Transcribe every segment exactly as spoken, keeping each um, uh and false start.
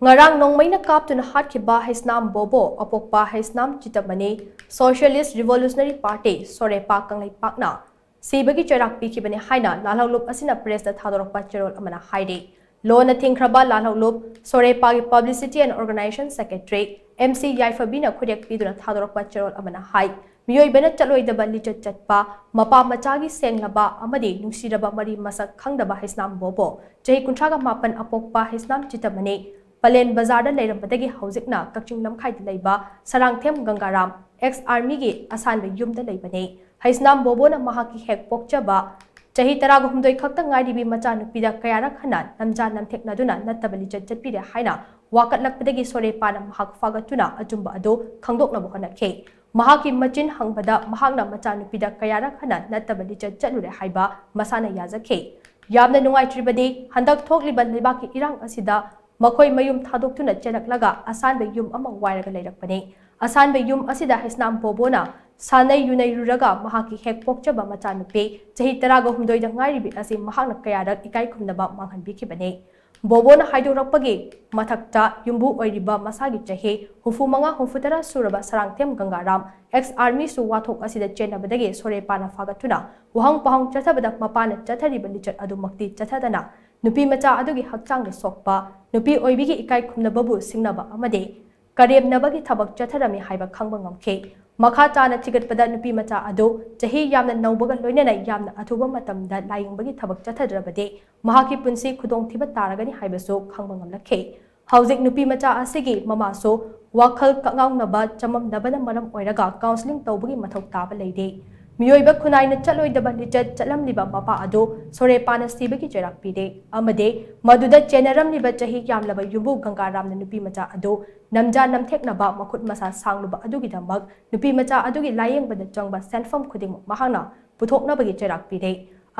ꯉꯔꯥꯡ ꯅꯣꯡꯃꯩꯅ ꯀꯥꯞꯇꯨꯅ ꯍꯥꯠꯈꯤꯕ Heisnam ꯕꯣꯕꯣ ꯑꯄꯣꯛꯄ Heisnam ꯆꯤꯇꯃꯅꯤ, Socialist Revolutionary Party, ꯁꯣꯔꯦꯄꯥ ꯀꯪꯂꯩꯄꯥꯛꯅ ꯁꯤꯕꯒꯤ ꯆꯩꯔꯥꯛ ꯄꯤꯈꯤꯕꯅꯤ ꯍꯥꯏꯅ ꯂꯥꯜꯍꯧꯂꯨꯞ ꯑꯁꯤꯅ press ꯇ ꯊꯥꯗꯣꯔꯛꯄ ꯆꯦꯔꯣꯜ ꯑꯃꯅ ꯍꯥꯏꯔꯤ꯫ ꯂꯣꯟꯅ ꯊꯤꯡꯈ꯭ꯔꯕ ꯂꯥꯜꯍꯧꯂꯨꯞ ꯁꯣꯔꯦꯄꯥꯒꯤ Publicity and Organization Secretary M C ꯌꯥꯏꯐꯕꯤꯅ ꯈꯨꯔꯦꯛ ꯄꯤꯗꯨꯅ ꯊꯥꯗꯣꯔꯛꯄ ꯆꯦꯔꯣꯜ ꯑꯃꯅ ꯍꯥꯏ, ꯃꯤꯑꯣꯏꯕꯅ ꯆꯠꯂꯣꯏꯗꯕ ꯂꯤꯆꯠ ꯆꯠꯄ, ꯃꯄꯥ ꯃꯆꯥꯒꯤ ꯁꯦꯡꯂꯕ ꯑꯃꯗꯤ ꯅꯨꯡꯁꯤꯔꯕ ꯃꯔꯤ ꯃꯁꯛ ꯈꯪꯗꯕ ꯍꯩꯁꯅꯥꯝ ꯕꯣꯕꯣ, ꯆꯍꯤ ꯀꯨꯟꯊ꯭ꯔꯥꯒ ꯃꯥꯄꯟ ꯑꯄꯣꯛꯄ ꯍꯩꯁꯅꯥꯝ ꯆꯤꯇꯃꯅꯤ, ꯄꯂꯦꯟ ꯕꯖꯥꯔꯗ ꯂꯩꯔꯝꯕꯗꯒꯤ ꯍꯧꯖꯤꯛꯅ ꯀꯛꯆꯤꯡ ꯂꯝꯈꯥꯏꯗ ꯂꯩꯕ ꯁꯔꯥꯡꯊꯦꯝ ꯒꯪꯒꯥꯔꯥꯝ, ex army ꯒꯤ ꯑꯁꯥꯟꯕ ꯌꯨꯝꯗ ꯂꯩꯕꯅꯤ꯫ ꯍꯩꯁꯅꯥꯝ ꯕꯣꯕꯣꯅ ꯃꯍꯥꯛꯀꯤ ꯍꯦꯛ ꯄꯣꯛꯆꯕ ꯆꯍꯤ ꯇꯔꯥꯒ ꯍꯨꯝꯗꯣꯏ ꯈꯛꯇ ꯉꯥꯏꯔꯤꯕꯤ ꯃꯆꯥꯅꯨꯄꯤꯗ ꯀꯌꯥꯔꯛ ꯍꯟꯅ ꯅꯝꯖꯥ ꯅꯝꯊꯦꯛꯅꯗꯨꯅ ꯅꯠꯇꯕ ꯂꯤꯆꯠ ꯆꯠꯄꯤꯔꯦ ꯍꯥꯏꯅ ꯋꯥꯀꯠꯂꯛꯄꯗꯒꯤ ꯁꯣꯔꯦꯄꯥꯅ ꯃꯍꯥꯛ ꯐꯥꯒꯠꯇꯨꯅ ꯑꯆꯨꯝꯕ ꯑꯗꯨ ꯈꯪꯗꯣꯛꯅꯕ ꯍꯣꯠꯅꯈꯤ꯫ ꯃꯍꯥꯛꯀꯤ ꯃꯆꯤꯟ ꯍꯪꯕꯗ ꯃꯍꯥꯛꯅ ꯃꯆꯥꯅꯨꯄꯤꯗ ꯀꯌꯥꯔꯛ ꯍꯟꯅ ꯅꯠꯇꯕ ꯂꯤꯆꯠ ꯆꯠꯂꯨꯔꯦ ꯍꯥꯏꯕ ꯃꯁꯥꯅ ꯌꯥꯖꯈꯤ꯫ ꯌꯥꯝꯅ ꯅꯨꯡꯉꯥꯏꯇ꯭ꯔꯤꯕꯗꯤ ꯍꯟꯗꯛ ꯊꯣꯛꯂꯤꯕ ꯂꯩꯕꯥꯛꯀꯤ ꯏꯔꯥꯡ ꯑꯁꯤꯗ ꯃꯈꯣꯏ ꯃꯌꯨꯝ ꯊꯥꯗꯣꯛꯇꯨꯅ ꯆꯦꯜꯂꯛꯂꯒ ꯑꯁꯥꯟꯕ ꯌꯨꯝ ꯑꯃ ꯋꯥꯏꯔꯒ ꯂꯩꯔꯛꯄꯅꯤ꯫ ꯑꯁꯥꯟꯕ ꯌꯨꯝ ꯑꯁꯤꯗ ꯍꯩꯁꯅꯥꯝ ꯕꯣꯕꯣꯅ ꯁꯥꯟꯅꯩ ꯌꯨꯅꯩꯔꯨꯔꯒ ꯃꯍꯥꯛꯀꯤ ꯍꯦꯛ ꯄꯣꯛꯆꯕ ꯃꯆꯥꯅꯨꯄꯤ ꯆꯍꯤ ꯇꯔꯥꯒ ꯍꯨꯝꯗꯣꯏꯗ ꯉꯥꯏꯔꯤꯕꯤ ꯑꯁꯤ ꯃꯍꯥꯛꯅ ꯀꯌꯥꯔꯛ ꯏꯀꯥꯏ ꯈꯨꯝꯅꯕ ꯃꯥꯡꯍꯟꯕꯤꯈꯤꯕꯅꯤ꯫ ꯕꯣꯕꯣꯅ ꯍꯥꯏꯗꯣꯔꯛꯄꯒꯤ ꯃꯊꯛꯇ ꯌꯨꯝꯕꯨ ꯑꯣꯏꯔꯤꯕ ꯃꯁꯥꯒꯤ ꯆꯍꯤ ꯍꯨꯝꯐꯨ ꯃꯉꯥ ꯍꯨꯝꯐꯨ ꯇꯔꯥ ꯁꯨꯔꯕ ꯁꯔꯥꯡꯊꯦꯝ ꯒꯪꯒꯥꯔꯥꯝ, ex army ꯁꯨ ꯋꯥꯊꯣꯛ ꯑꯁꯤꯗ ꯆꯦꯟꯅꯕꯗꯒꯤ ꯁꯣꯔꯦꯄꯥꯅ ꯐꯥꯒꯠꯇꯨꯅ ꯋꯥꯍꯪ ꯄꯥꯎꯍꯪ ꯆꯠꯊꯕꯗ ꯃꯄꯥꯅ ꯆꯠꯊꯔꯤꯕ ꯂꯤꯆꯠ ꯑꯗꯨꯃꯛꯇꯤ ꯆꯠꯊꯗꯅ ꯅꯨꯄꯤ ꯃꯆꯥ ꯑꯗꯨꯒꯤ ꯍꯛꯆꯥꯡꯗ ꯁꯣꯛꯄ, ꯅꯨꯄꯤ ꯑꯣꯏꯕꯤꯒꯤ ꯏꯀꯥꯏ ꯈꯨꯝꯅꯕꯕꯨ ꯁꯤꯡꯅꯕ ꯑꯃꯗꯤ ꯀꯔꯦꯝꯅꯕꯒꯤ ꯊꯕꯛ ꯆꯠꯊꯔꯝꯃꯤ ꯍꯥꯏꯕ ꯈꯪꯕ ꯉꯝꯈꯤ꯫ ꯃꯈꯥ ꯇꯥꯅ ꯊꯤꯒꯠꯄꯗ ꯅꯨꯄꯤ ꯃꯆꯥ ꯑꯗꯨ ꯆꯍꯤ ꯌꯥꯝꯅ ꯅꯧꯕꯒ ꯂꯣꯏꯅꯅ ꯌꯥꯝꯅ ꯑꯊꯨꯕ ꯃꯇꯝꯗ ꯂꯥꯌꯦꯡꯕꯒꯤ ꯊꯕꯛ ꯆꯠꯊꯗ꯭ꯔꯕꯗꯤ ꯃꯍꯥꯛꯀꯤ ꯄꯨꯟꯁꯤ ꯈꯨꯗꯣꯡꯊꯤꯕ ꯇꯥꯔꯒꯅꯤ ꯍꯥꯏꯕꯁꯨ ꯈꯪꯕ ꯉꯝꯂꯛꯈꯤ꯫ ꯍꯧꯖꯤꯛ ꯅꯨꯄꯤ ꯃꯆꯥ ꯑꯁꯤꯒꯤ ꯃꯃꯥꯁꯨ ꯋꯥꯈꯜ ꯀꯛꯉꯥꯎꯅꯕ ꯆꯃꯝꯅꯕꯅ ꯃꯔꯝ ꯑꯣꯏꯔꯒ counselling ꯇꯧꯕꯒꯤ ꯃꯊꯧ ꯇꯥꯕ ꯂꯩꯔꯦ꯫ ꯃꯤꯑꯣꯏꯕ ꯈꯨꯟꯅꯥꯏꯅ ꯆꯠꯂꯣꯏꯗꯕ ꯂꯤꯆꯠ ꯆꯠꯂꯝꯂꯤꯕ ꯃꯄꯥ ꯑꯗꯨ ꯁꯣꯔꯦꯄꯥꯅ ꯁꯤꯕꯒꯤ ꯆꯩꯔꯥꯛ ꯄꯤꯔꯦ ꯑꯃꯗꯤ ꯃꯗꯨꯗ ꯆꯦꯟꯅꯔꯝꯂꯤꯕ ꯆꯍꯤ ꯌꯥꯝꯂꯕ ꯌꯨꯝꯕꯨ ꯒꯪꯒꯥꯔꯥꯝꯅ ꯅꯨꯄꯤ ꯃꯆꯥ ꯑꯗꯨ ꯅꯝꯖꯥ ꯅꯝꯊꯦꯛꯅꯕ ꯃꯈꯨꯠ ꯃꯁꯥ ꯁꯥꯡꯂꯨꯕ ꯑꯗꯨꯒꯤꯗꯃꯛ ꯅꯨꯄꯤ ꯃꯆꯥ ꯑꯗꯨꯒꯤ ꯂꯥꯌꯦꯡꯕꯗ ꯆꯪꯕ ꯁꯦꯟꯐꯝ ꯈꯨꯗꯤꯡꯃꯛ ꯃꯍꯥꯛꯅ ꯄꯨꯊꯣꯛꯅꯕꯒꯤ ꯆꯩꯔꯥꯛ ꯄꯤꯔꯦ꯫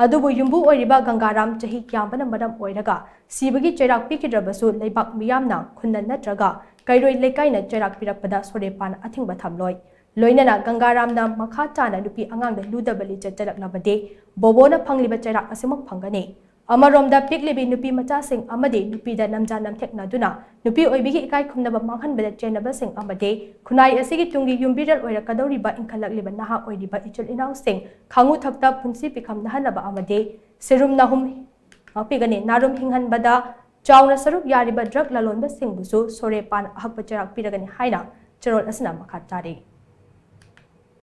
ꯑꯗꯨꯕꯨ ꯌꯨꯝꯕꯨ ꯑꯣꯏꯔꯤꯕ ꯒꯪꯒꯥꯔꯥꯝ ꯆꯍꯤ ꯌꯥꯝꯕꯅ ꯃꯔꯝ ꯑꯣꯏꯔꯒ ꯁꯤꯕꯒꯤ ꯆꯩꯔꯥꯛ ꯄꯤꯈꯤꯗ꯭ꯔꯕꯁꯨ ꯂꯩꯕꯥꯛ ꯃꯤꯌꯥꯝꯅ ꯈꯨꯟꯅ ꯅꯠꯇ꯭ꯔꯒ ꯀꯩꯔꯣꯏ ꯂꯩꯀꯥꯏꯅ ꯆꯩꯔꯥꯛ ꯄꯤꯔꯛꯄꯗ ꯁꯣꯔꯦꯄꯥꯟ ꯑꯊꯤꯡꯕ ꯊꯝꯂꯣꯏ꯫ ꯂꯣꯏꯅꯅ ꯒꯪꯒꯥꯔꯥꯝꯅ ꯃꯈꯥ ꯇꯥꯅ ꯅꯨꯄꯤ ꯑꯉꯥꯡꯗ ꯂꯨꯗꯕ ꯂꯤꯆꯠ ꯆꯠꯂꯛꯂꯕꯗꯤ ꯕꯣꯕꯣꯅ ꯐꯪꯂꯤꯕ ꯆꯩꯔꯥꯛ ꯑꯁꯤꯃꯛ ꯐꯪꯒꯅꯤ꯫ ꯑꯃꯔꯣꯝꯗ, ꯄꯤꯛꯂꯤꯕꯤ ꯅꯨꯄꯤ ꯃꯆꯥꯁꯤꯡ ꯑꯃꯗꯤ ꯅꯨꯄꯤꯗ ꯅꯝꯖꯥ ꯅꯝꯊꯦꯛꯅꯗꯨꯅ ꯅꯨꯄꯤ ꯑꯣꯏꯕꯤꯒꯤ ꯏꯀꯥꯏ ꯈꯨꯝꯅꯕ ꯃꯥꯡꯍꯟꯕꯗ ꯆꯦꯟꯅꯕꯁꯤꯡ ꯑꯃꯗꯤ ꯈꯨꯟꯅꯥꯏ ꯑꯁꯤꯒꯤ ꯇꯨꯡꯒꯤ ꯌꯨꯝꯕꯤꯔꯦꯜ ꯑꯣꯏꯔꯛꯀꯗꯧꯔꯤꯕ ꯏꯟꯈꯠꯂꯛꯂꯤꯕ ꯅꯍꯥ ꯑꯣꯏꯔꯤꯕ ꯏꯆꯤꯜ ꯏꯅꯥꯎꯁꯤꯡ ꯈꯥꯉꯨ ꯊꯛꯇ ꯄꯨꯟꯁꯤ ꯄꯤꯈꯝꯅꯍꯟꯅꯕ ꯑꯃꯗꯤ ꯁꯤꯔꯨꯝ ꯅꯥꯍꯨꯝ ꯉꯥꯛꯄꯤꯒꯅꯤ, ꯅꯥꯔꯨꯝ ꯍꯤꯡꯍꯟꯕꯗ ꯆꯥꯎꯅ ꯁꯔꯨꯛ ꯌꯥꯔꯤꯕ ꯗ꯭ꯔꯒ ꯂꯂꯣꯟꯕꯁꯤꯡꯕꯨꯁꯨ ꯁꯣꯔꯦ ꯄꯥꯟ ꯑꯍꯛꯄ ꯆꯩꯔꯥꯛ ꯄꯤꯔꯒꯅꯤ ꯍꯥꯏꯅ ꯆꯦꯔꯣꯜ ꯑꯁꯤꯅ ꯃꯈꯥ ꯇꯥꯔꯤ꯫